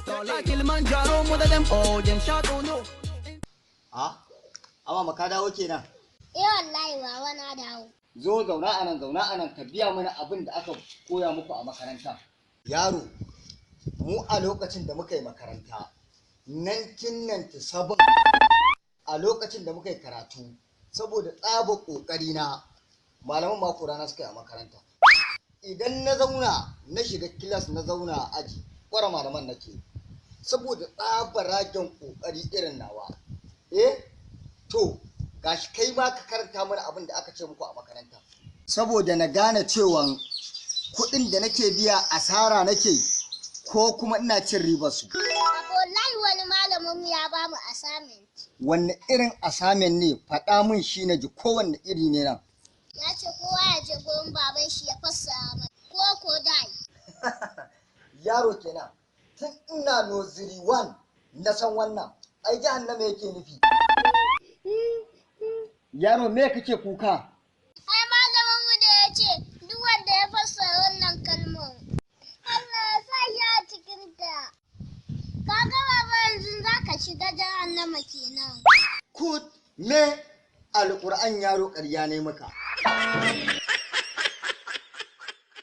Like Kilimanjaro, mother them all them shot oh no. A, amma ka dawo kenan. Eh wallahi baba na dawo. Zo zauna anan, zauna anan, ka biya mana abin da aka koya muku a makaranta. Yaro, mu a lokacin da muka yi makaranta, 1997, a lokacin da muka yi karatu, saboda tsaba ƙoƙari na, malaman mako rana suka yi a makaranta. Idan na zauna, na shiga class, na zauna a aji, ƙwara malaman nake. Saboda tsabaragen ƙoƙari irin nawa. Eh, to, gashi kai ma ka karanta mana abin da aka ce muku a makaranta. Saboda na gane cewa kuɗin da nake biya asara nake ko kuma ina cin ribar su. Baba, wallahi wani malamin mu ya ba mu assignment. Wanne irin assignment ne? Faɗa min shi na ji, kowanne iri ne nan. Ya ce kowa ya je gurin baban shi ya fassara mai. Ko dai. Yaro kenan, tun ina nursery 1 na san wannan, ai jahannama yake nufi. Yaro, me kake kuka? Ai malamin mu da ya ce duk wanda ya fassara wannan kalmar, Allah ya sa shi a cikin ta. Ka ga baba, yanzu za ka shiga jahannama kenan. Kut me alƙur'an, yaro, ƙarya ne maka.